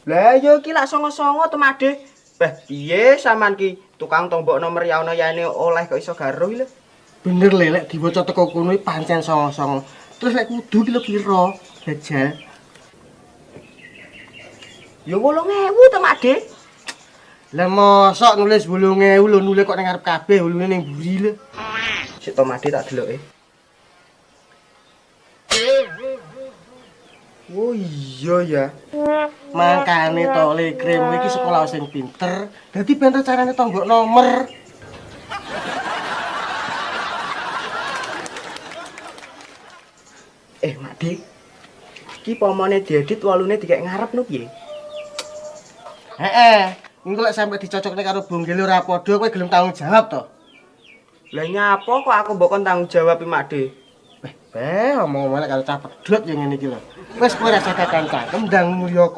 Lah ya iki lak songo-songo to, Makde. Beh, piye sampean ki tukang tombok nomor ya ana yane oleh kok iso garuh lho. Bener le, lek diwaca teko kono iki pancen songo-songo. Terus lek kudu ki lho pira? Jajal. Ya 8.000 to, Makde. Lah mosok nulis 8.000 lho, nulis kok ning ngarep kabeh, wolune ning mburi lho. Sik to, Makde, tak deloke. Oh iya ya. Mangkane to le krem iki sekolah sing pinter, dadi ben carane tombok nomor. Eh, Makde. Iki pomone diedit wolune dikek ngarep no piye? Heeh. Engko lek sampe dicocokne karo bonggele ora padha, kowe gelem tanggung jawab to? Lah nyapa kok aku mbok kon tanggung jawab iki, Makde? Beh, beh, omong-omong lek karo cah pedhot ya ngene iki lho. Wis kowe rasa kakan cangkem ndang mulya.